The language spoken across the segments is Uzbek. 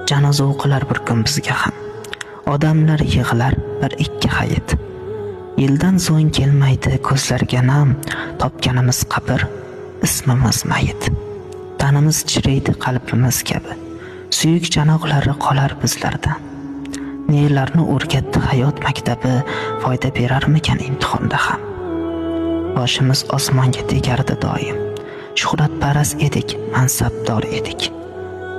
Janoza o'qilar bir kun bizga ham. Odamlar yig'lar bir ikki hayit. Yildan so'ng kelmaydi ko'zlarga nam, topganimiz qabr, ismimiz mayit. Tanimiz chiriydi qalbimiz kabi. Suyuk chanoqlari qolar bizlardan. Nelarni o'rgatdi hayot maktabi, foyda berarmikan imtihonda ham. Boshimiz osmonga tegardi doim. Shuhratparast edik, mansabdor edik.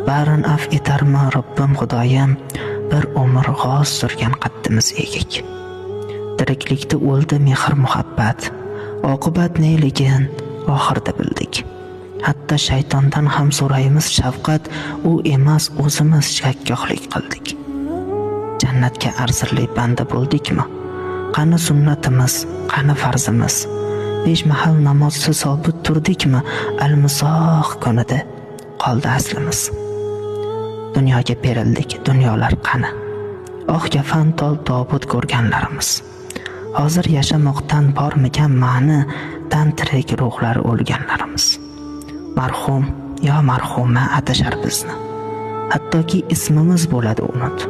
Barin af etarmi Robbim Xudoyim, bir umr g'oz surgan qaddimiz egik. Tiriklikda o'ldi mehr muhabbat, oqibat neligin oxirda bildik. Hatto shaytondan ham so'raymiz shafqat, u emas o'zimiz shakkohlik qildik. Jannatga arzirli banda bo'ldikmi? Qani sunnatimiz, qani farzimiz? 5 mahal namozsiz sobit turdikmi? Almisoh kunida qoldi aslimiz. Dunyoga berildik, dunyolar qani? Oq kafan tol tobut ko'rganlarimiz. Hozir yashamoqdan bormikan ma'ni, tan tirik ruhlari o'lganlarimiz. Marhum yo marhuma atashar bizni. Hattoki ismimiz bo'ladi unut.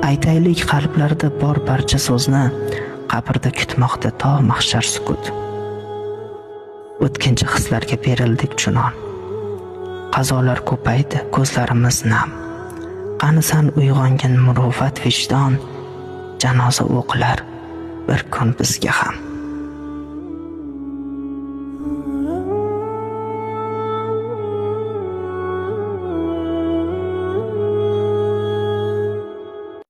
Aytaylik qalblarda bor barcha so'zni, qabrda kutmoqda to mahshar sukut. O'tkinchi hislarga berildik chunon. Qazolar ko'paydi, ko'zlarimiz nam. Qanisan uyg'ongan muruvvat vijdon, janoza o'qilar bir kun bizga ham.